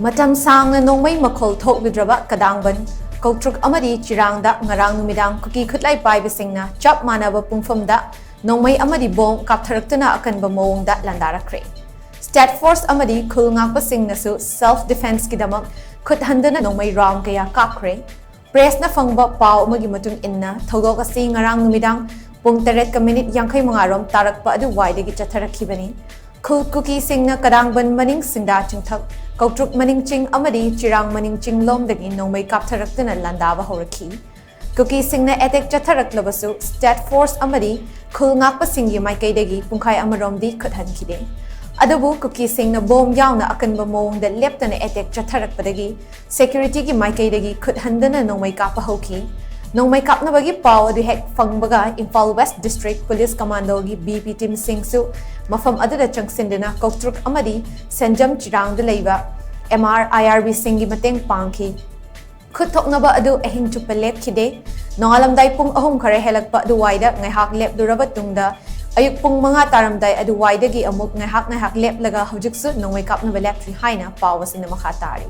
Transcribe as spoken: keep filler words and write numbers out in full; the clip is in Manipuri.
ꯃꯇꯝ ꯁꯥꯡꯅ ꯅꯣꯡꯃꯩ ꯃꯈꯣꯜ ꯊꯣꯛꯂꯨꯗ꯭ꯔꯕ ꯀꯗꯥꯡꯕꯟ, ꯀꯧꯇ꯭ꯔꯨꯛ ꯑꯃꯗꯤ ꯆꯤꯔꯥꯡꯗ ꯉꯔꯥꯡ ꯅꯨꯃꯤꯗꯥꯡ ꯀꯨꯀꯤ ꯈꯨꯠꯂꯥꯏ ꯄꯥꯏꯕꯁꯤꯡꯅ ꯆꯞ ꯃꯥꯟꯅꯕ ꯄꯨꯡꯐꯝꯗ ꯅꯣꯡꯃꯩ ꯑꯃꯗꯤ ꯕꯣꯝ ꯀꯥꯞꯊꯔꯛꯇꯨꯅ ꯑꯀꯟꯕ ꯃꯑꯣꯡꯗ ꯂꯥꯟꯗꯥꯔꯛꯈ꯭ꯔꯦ꯫ State Force ꯑꯃꯗꯤ ꯈꯨꯜ ꯉꯥꯛꯄꯁꯤꯡꯅꯁꯨ self defenceꯀꯤꯗꯃꯛ ꯈꯨꯠ ꯍꯟꯗꯨꯅ ꯅꯣꯡꯃꯩ round ꯀꯌꯥ ꯀꯥꯞꯈ꯭ꯔꯦ꯫ Pressꯅ ꯐꯪꯕ ꯄꯥꯎ ꯑꯃꯒꯤ ꯃꯇꯨꯡ ꯏꯟꯅ, ꯊꯧꯗꯣꯛ ꯑꯁꯤ ꯉꯔꯥꯡ ꯅꯨꯃꯤꯗꯥꯡ ꯄꯨꯡ ꯇꯔꯦꯠꯀ ꯃꯤꯅꯤꯠ ꯌꯥꯡꯈꯩ ꯃꯉꯥ ꯔꯣꯝ ꯇꯥꯔꯛꯄ ꯑꯗꯨꯋꯥꯏꯗꯒꯤ ꯆꯠꯊꯔꯛꯈꯤꯕꯅꯤ꯫ ꯈꯨꯜ ꯀꯨꯀꯤꯁꯤꯡꯅ ꯀꯗꯥꯡꯕꯟ ꯃꯅꯤꯡ ꯁꯤꯡꯗꯥ ꯆꯤꯡꯊꯛ, ꯀꯧꯇ꯭ꯔꯨꯛ ꯃꯅꯤꯡ ꯆꯤꯡ ꯑꯃꯗꯤ ꯆꯤꯔꯥꯡ ꯃꯅꯤꯡ ꯆꯤꯡ ꯂꯣꯝꯗꯒꯤ ꯅꯣꯡꯃꯩ ꯀꯥꯞꯊꯔꯛꯇꯨꯅ ꯂꯥꯟꯗꯥꯕ ꯍꯧꯔꯛꯈꯤ꯫ ꯀꯨꯀꯤꯁꯤꯡꯅ attack ꯆꯠꯊꯔꯛꯂꯕꯁꯨ, State Force ꯑꯃꯗꯤ ꯈꯨꯜ ꯉꯥꯛꯄꯁꯤꯡꯒꯤ ꯃꯥꯏꯀꯩꯗꯒꯤ ꯄꯨꯡꯈꯥꯏ ꯑꯃꯔꯣꯝꯗꯤ ꯈꯨꯠ ꯍꯟꯈꯤꯗꯦ꯫ ꯑꯗꯨꯕꯨ ꯀꯨꯀꯤꯁꯤꯡꯅ ꯕꯣꯝ ꯌꯥꯎꯅ ꯑꯀꯟꯕ ꯃꯑꯣꯡꯗ ꯂꯦꯞꯇꯅ attack ꯆꯠꯊꯔꯛꯄꯗꯒꯤ securityꯒꯤ ꯃꯥꯏꯀꯩꯗꯒꯤ ꯈꯨꯠ ꯍꯟꯗꯨꯅ ꯅꯣꯡꯃꯩ ꯀꯥꯞꯄ ꯍꯧꯈꯤ꯫ ꯅꯣꯡꯃꯩ ꯀꯥꯞꯅꯕꯒꯤ ꯄꯥꯎ ꯑꯗꯨ ꯍꯦꯛ ꯐꯪꯕꯒ Imphal West District Police Commandoꯒꯤ B P teamꯁꯤꯡꯁꯨ ꯃꯐꯝ ꯑꯗꯨꯗ ꯆꯪꯁꯤꯟꯗꯨꯅ ꯀꯧꯇ꯭ꯔꯨꯛ ꯑꯃꯗꯤ ꯁꯦꯟꯖꯝ ꯆꯤꯔꯥꯡꯗ ꯂꯩꯕ M R I R Bꯁꯤꯡꯒꯤ ꯃꯇꯦꯡ ꯄꯥꯡꯈꯤ꯫ ꯈꯨꯠ ꯊꯣꯛꯅꯕ ꯑꯗꯨ ꯑꯍꯤꯡ ꯆꯨꯞꯄ ꯂꯦꯞꯈꯤꯗꯦ꯫ ꯅꯣꯡꯉꯥꯜꯂꯝꯗꯥꯏ ꯄꯨꯡ ꯑꯍꯨꯝ ꯈꯔ ꯍꯦꯜꯂꯛꯄ ꯑꯗꯨꯋꯥꯏꯗ ꯉꯥꯏꯍꯥꯛ ꯂꯦꯞꯂꯨꯔꯕ ꯇꯨꯡꯗ, ꯑꯌꯨꯛ ꯄꯨꯡ ꯃꯉꯥ ꯇꯥꯔꯝꯗꯥꯏ ꯑꯗꯨꯋꯥꯏꯗꯒꯤ ꯑꯃꯨꯛ ꯉꯥꯏꯍꯥꯛ ꯉꯥꯏꯍꯥꯛ ꯂꯦꯞꯂꯒ ꯍꯧꯖꯤꯛꯁꯨ ꯅꯣꯡꯃꯩ ꯀꯥꯞꯅꯕ ꯂꯦꯞꯇ꯭ꯔꯤ ꯍꯥꯏꯅ ꯄꯥꯎ ꯑꯁꯤꯅ ꯃꯈꯥ ꯇꯥꯔꯤ꯫